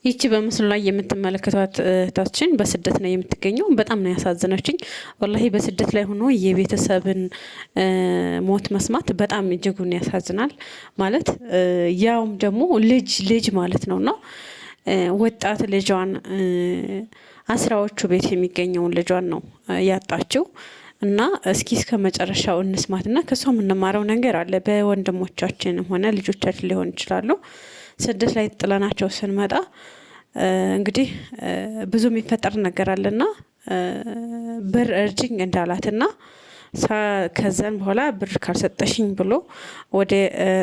ይቺ በምስሉ ላይ የምትመለከቷት እህታችን በስደት ነው የምትገኘው። በጣም ነው ያሳዘነችኝ። ወላሂ በስደት ላይ ሆኖ የቤተሰብን ሞት መስማት በጣም እጅጉን ያሳዝናል። ማለት ያውም ደግሞ ልጅ ልጅ ማለት ነው እና ወጣት ልጇን አስራዎቹ ቤት የሚገኘውን ልጇን ነው ያጣችው። እና እስኪ እስከ መጨረሻው እንስማትና ከሷ የምንማረው ነገር አለ። በወንድሞቻችንም ሆነ ልጆቻችን ሊሆን ይችላሉ ስደት ላይ ጥለናቸው ስንመጣ እንግዲህ ብዙ የሚፈጠር ነገር አለና ብር እርጅኝ እንዳላትና ከዛን በኋላ ብር ካልሰጠሽኝ ብሎ ወደ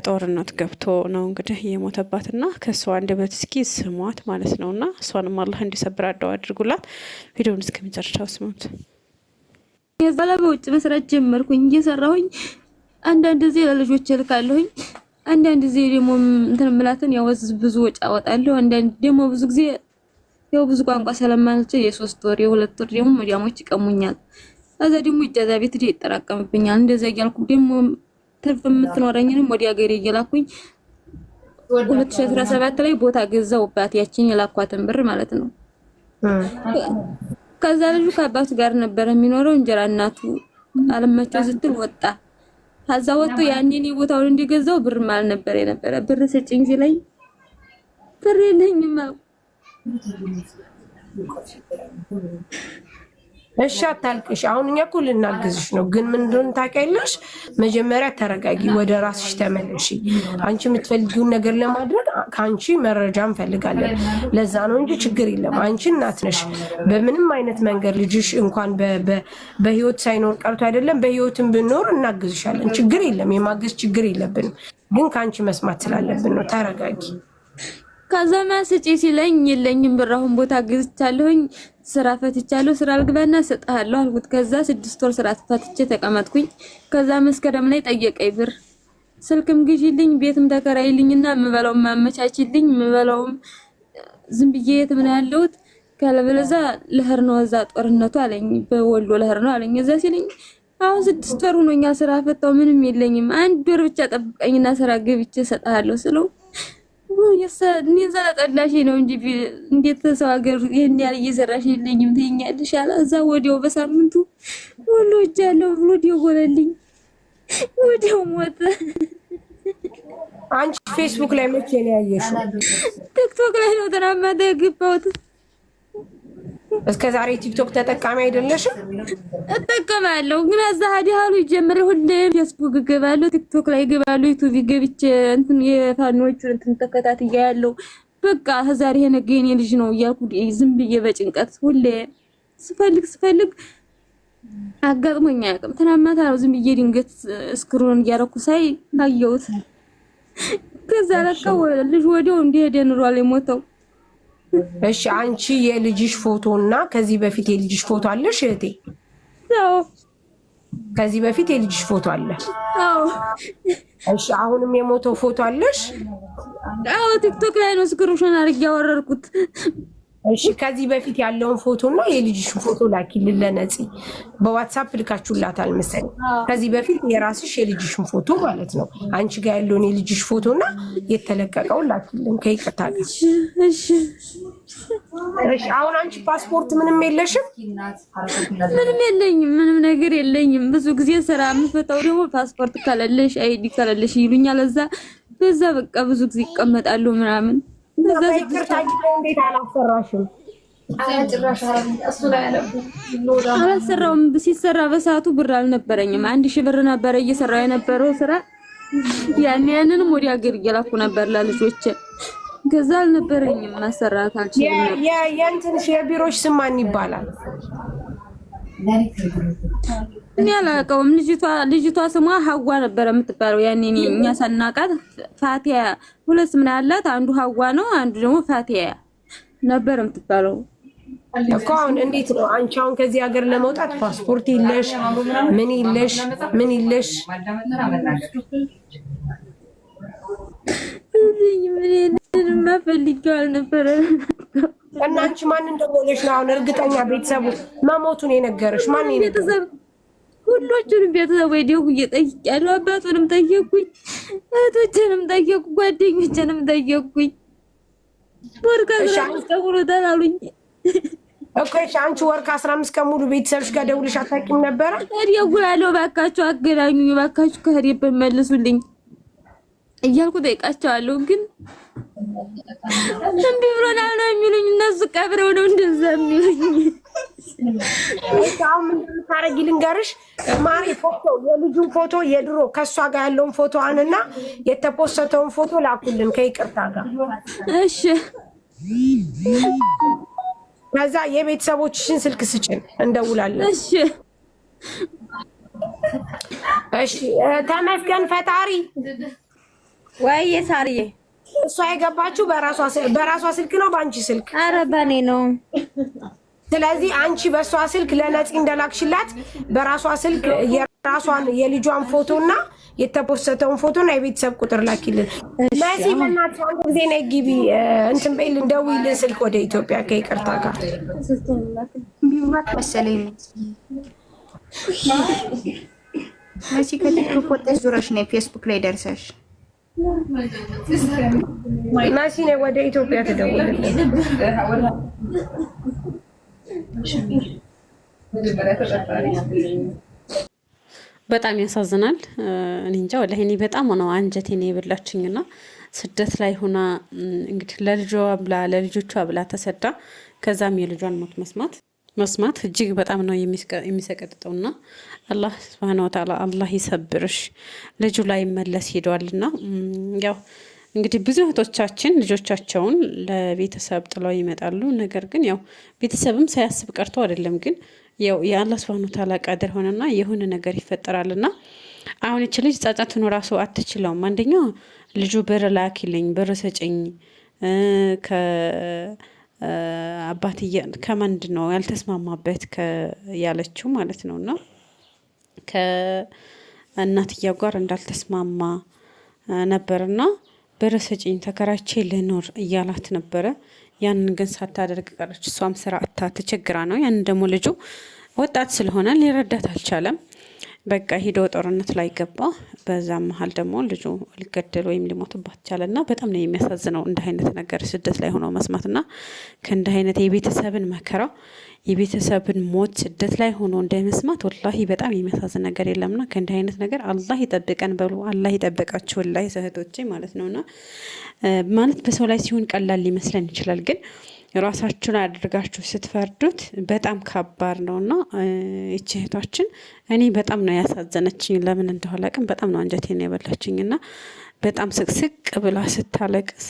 ጦርነት ገብቶ ነው እንግዲህ የሞተባትና ከእሷ አንደበት እስኪ ስሟት ማለት ነው። እና እሷንም አላህ እንዲሰብር አደው አድርጉላት። ቪዲዮውን እስከ መጨረሻው ስሙት። የዛ በውጭ መስራት ጀመርኩኝ እየሰራሁኝ አንዳንድ ጊዜ ለልጆች እልካለሁኝ። አንዳንድ ጊዜ ደግሞ እንትን ምላትን ያው ብዙ ወጪ አወጣለሁ። አንዳንድ ደግሞ ብዙ ጊዜ ያው ብዙ ቋንቋ ስለማልችል የ3 ወር የ2 ወር ደግሞ መዲያሞች ይቀሙኛል። ከዛ ደግሞ إجازة ቤት ሄጄ ይጠራቀምብኛል። እንደዛ እያልኩ ደግሞ ትርፍ የምትኖረኝንም ወደ ሀገሬ እየላኩኝ 2017 ላይ ቦታ ገዛውባት ያችን የላኳትን ብር ማለት ነው። ከዛ ልጁ ከአባቱ ጋር ነበር የሚኖረው። እንጀራ እናቱ አለመቸው ስትል ወጣ። ከዛ ወጥቶ ያኔ እኔ ቦታውን እንዲገዛው ብር አልነበረ የነበረ ብር ስጭኝ ሲለኝ ብር የለኝም አልኩ። እሺ አታልቅሽ። አሁን እኛ እኮ ልናግዝሽ ነው፣ ግን ምን እንደሆነ ታውቂያለሽ? መጀመሪያ ተረጋጊ፣ ወደ ራስሽ ተመለሺ። አንቺ የምትፈልጊውን ነገር ለማድረግ ከአንቺ መረጃ እንፈልጋለን። ለዛ ነው እንጂ ችግር የለም። አንቺ እናት ነሽ። በምንም አይነት መንገድ ልጅሽ እንኳን በህይወት ሳይኖር ቀርቶ አይደለም፣ በህይወትም ብኖር እናግዝሻለን። ችግር የለም፣ የማገዝ ችግር የለብንም። ግን ከአንቺ መስማት ስላለብን ነው። ተረጋጊ። ከዛ ስጪ ሲለኝ የለኝም ብር አሁን ቦታ ገዝቻለሁኝ፣ ስራ ፈትቻለሁ፣ ስራ አልግባና እሰጥሃለሁ አልኩት። ከዛ 6 ወር ስራ ፈትቼ ተቀመጥኩኝ። ከዛ መስከረም ላይ ጠየቀኝ ብር፣ ስልክም ግዢልኝ፣ ቤትም ተከራይልኝና የምበላውም ማመቻችልኝ፣ የምበላውም ዝም ብዬ የት ምን ያለሁት ካለበለዛ ልሄድ ነው እዛ ጦርነቱ አለኝ፣ በወሎ ልሄድ ነው አለኝ። እዛ ሲለኝ አሁን 6 ወር ሆኖኛል ስራ ፈታው፣ ምንም የለኝም፣ አንድ ወር ብቻ ጠብቀኝና ስራ ገብቼ እሰጥሃለሁ ስለው እኔን ስለጠላሽ ነው እንጂ እንዴት ሰው ሀገር ይሄን ያህል እየሰራሽ የለኝም ትይኛለሽ አለ። እዛ ወዲያው በሳምንቱ ወሎ እጃለሁ ብሎ ደወለልኝ። ወዲያው ሞተ። አንቺ ፌስቡክ ላይ መቼ ነው ያየሽው? ቲክቶክ ላይ ነው ትናንት ማታ የገባሁት። እስከ ዛሬ ቲክቶክ ተጠቃሚ አይደለሽም? እጠቀማለሁ ግን እዛ ሀዲሃሉ ይጀምር ሁሌ ፌስቡክ እገባለሁ፣ ቲክቶክ ላይ እገባለሁ፣ ዩቲዩብ ገብቼ እንትን የፋኖቹን እንትን ተከታትያ ያለው በቃ ዛሬ ነገ የኔ ልጅ ነው እያልኩ ዝም ብዬ በጭንቀት ሁሌ ስፈልግ ስፈልግ አጋጥሞኝ አያውቅም። ትናንት ማታ ነው ዝም ብዬ ድንገት scroll እያደረኩ ሳይ አየሁት። ከዛ ለካ ልጅ ወዲያው እንደሄደ ኑሯል የሞተው። እሺ አንቺ የልጅሽ ፎቶ እና ከዚህ በፊት የልጅሽ ፎቶ አለሽ እህቴ? አዎ። ከዚህ በፊት የልጅሽ ፎቶ አለ? አዎ። እሺ አሁንም የሞተው ፎቶ አለሽ? አዎ፣ ቲክቶክ ላይ ነው screenshot አድርጌ ያወረድኩት። እሺ ከዚህ በፊት ያለውን ፎቶ እና የልጅሽን ፎቶ ላኪልን ለነፂ። በዋትሳፕ ልካችሁላታል መሰለኝ። ከዚህ በፊት የራስሽ የልጅሽን ፎቶ ማለት ነው። አንቺ ጋር ያለውን የልጅሽ ፎቶ እና የተለቀቀውን ላኪልን ከይቅርታ ጋር። እሺ። እሺ አሁን አንቺ ፓስፖርት ምንም የለሽም? ምንም የለኝም፣ ምንም ነገር የለኝም። ብዙ ጊዜ ስራ የምፈታው ደግሞ ፓስፖርት ካለለሽ ID ካለለሽ ይሉኛል። እዛ በዛ በቃ ብዙ ጊዜ ይቀመጣሉ ምናምን። በይቅርታ እንዴት አላሰራሽም? አላሰራውም። ሲሰራ በሰዓቱ ብር አልነበረኝም። 1000 ብር ነበረ እየሰራው የነበረው ስራ። ያንንም ወደ ሀገር እየላኩ ነበር ለልጆቼ። ገዛ አልነበረኝም፣ ማሰራት አልችልም። የእንትንሽ የቢሮሽ ስም ማን ይባላል? እኔ አላውቀውም። ልጅቷ ስሟ ሀዋ ነበረ የምትባለው። ያኔ እኛ ሳናውቃት ፋቲያ፣ ሁለት ስም ነው ያላት። አንዱ ሀዋ ነው፣ አንዱ ደግሞ ፋቲያ ነበር የምትባለው። እኮ አሁን እንዴት ነው አንቺ አሁን ከዚህ ሀገር ለመውጣት ፓስፖርት የለሽ፣ ምን የለሽ፣ ምን የለሽ። ምንማ ፈልጌው አልነበረም። እና አንቺ ማን እንደሆነሽ ነው አሁን እርግጠኛ ቤተሰቡ መሞቱን የነገረሽ ማን? ቤተሰብ ሁሎቹንም ቤተሰብ ወይ ደውዬ ጠይቄያለሁ። አባቱንም ጠየቅኩኝ፣ እህቶችንም ጠየቅኩ፣ ጓደኞችንም ጠየቅኩኝ። ወር ከ15 ቀን ሆኖታል አሉኝ እኮ። እሺ አንቺ ወር ከ15 ቀን ሙሉ ቤተሰብሽ ጋር ደውለሽ አታውቂም ነበረ? እደውላለሁ፣ እባካችሁ አገናኙኝ፣ እባካችሁ ከሄደበት መልሱልኝ እያልኩ ጠይቃቸዋለሁ። ግን እምቢ ብሎናል ነው የሚሉኝ። እነሱ ቀብረው ነው እንደዛ የሚሉኝ። አሁን ምን እንደምታረጊ ልንገርሽ ማሪ። ፎቶ፣ የልጁን ፎቶ፣ የድሮ ከእሷ ጋር ያለውን ፎቶዋንና የተፖሰተውን ፎቶ ላኩልን ከይቅርታ ጋር። እሺ። ከዛ የቤተሰቦችሽን ስልክ ስጭን፣ እንደውላለን። እሺ። እሺ ተመስገን ፈጣሪ። ወይ ሳርዬ። እሷ የገባችው በራሷ ስልክ ነው በአንቺ ስልክ? ኧረ በኔ ነው። ስለዚህ አንቺ በእሷ ስልክ ለነፂ እንደላክሽላት በራሷ ስልክ የራሷን የልጇን ፎቶና የተፖሰተውን ፎቶና የቤተሰብ ቁጥር ላኪልን። መሲ በእናትሽ አንድ ጊዜ ነይ ግቢ፣ እንትን በይልን፣ ደውይልን ስልክ ወደ ኢትዮጵያ ከይቅርታ ጋር። ቢውራት መሰለኝ መሲ። ከቲክቶክ ወጥተሽ ዙረሽ ነይ፣ ፌስቡክ ላይ ደርሰሽ። መሲ ነይ ወደ ኢትዮጵያ ትደውልልን። በጣም ያሳዝናል። እኔ እንጃ ወላሂ እኔ በጣም ነው አንጀቴን የበላችኝና ስደት ላይ ሆና እንግዲህ ለልጇ ብላ ለልጆቿ ብላ ተሰዳ ከዛም የልጇን ሞት መስማት መስማት እጅግ በጣም ነው የሚሰቀጥጠውና አላህ ስብሃነ ወተዓላ አላህ ይሰብርሽ። ልጁ ላይ መለስ ሄዷልና ያው እንግዲህ ብዙ እህቶቻችን ልጆቻቸውን ለቤተሰብ ጥለው ይመጣሉ። ነገር ግን ያው ቤተሰብም ሳያስብ ቀርቶ አይደለም፣ ግን ያው የአላህ ስብሃነ ወተዓላ ቃድር ሆነና የሆነ ነገር ይፈጠራልና አሁን ይች ልጅ ጸጸቱን ራሱ አትችለውም። አንደኛ ልጁ ብር ላኪልኝ፣ ብር ስጭኝ፣ ከአባትዬ ከምንድን ነው ያልተስማማበት ያለችው ማለት ነው፣ እና ከእናትየው ጋር እንዳልተስማማ ነበርና ብር ስጭኝ ተከራይቼ ልኖር እያላት ነበረ። ያንን ግን ሳታደርግ ቀረች። እሷም ስራ አታ ተቸግራ ነው። ያንን ደግሞ ልጁ ወጣት ስለሆነ ሊረዳት አልቻለም። በቃ ሂዶ ጦርነት ላይ ገባ። በዛ መሀል ደግሞ ልጁ ሊገደል ወይም ሊሞትባት ቻለ እና በጣም ነው የሚያሳዝነው እንደ አይነት ነገር ስደት ላይ ሆኖ መስማትና ከእንደ አይነት የቤተሰብን መከራ፣ የቤተሰብን ሞት ስደት ላይ ሆኖ እንዳይመስማት ወላሂ በጣም የሚያሳዝን ነገር የለምና ከእንዲህ አይነት ነገር አላህ ይጠብቀን በሉ። አላህ ይጠብቃችሁ ወላሂ እህቶቼ ማለት ነውና ማለት በሰው ላይ ሲሆን ቀላል ሊመስለን ይችላል፣ ግን ራሳችሁን አድርጋችሁ ስትፈርዱት በጣም ከባድ ነውና ይቺ እህታችን እኔ በጣም ነው ያሳዘነችኝ። ለምን እንደሆነ አላውቅም። በጣም ነው አንጀቴን የበላችኝ እና በጣም ስቅስቅ ብላ ስታለቅስ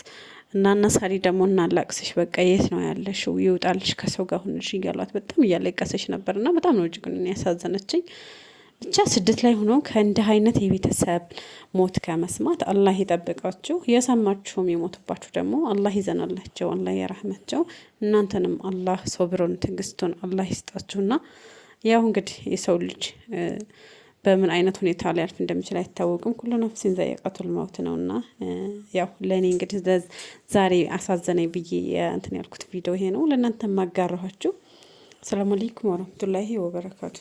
እና እነሳሪ ደግሞ እናላቅስሽ፣ በቃ የት ነው ያለሽው? ይውጣልሽ፣ ከሰው ጋር ሁንሽ እያሏት በጣም እያለቀሰች ነበር እና በጣም ነው እጅጉን ያሳዘነችኝ። ብቻ ስደት ላይ ሆኖ ከእንዲህ አይነት የቤተሰብ ሞት ከመስማት አላህ ይጠብቃችሁ። የሰማችሁም የሞቱባችሁ ደግሞ አላህ ይዘናላቸው፣ አላህ የራህመቸው። እናንተንም አላህ ሶብሩን ትዕግስቱን አላህ ይስጣችሁና ያው እንግዲህ የሰው ልጅ በምን አይነት ሁኔታ ሊያልፍ እንደሚችል አይታወቅም። ኩሉ ነፍሲን ዘኢቀቱል መውት ነውና ያው ለእኔ እንግዲህ ዛሬ አሳዘነኝ ብዬ እንትን ያልኩት ቪዲዮ ይሄ ነው። ለእናንተ ማጋራኋችሁ። ሰላሙ አለይኩም ወረህመቱላሂ ወበረካቱ።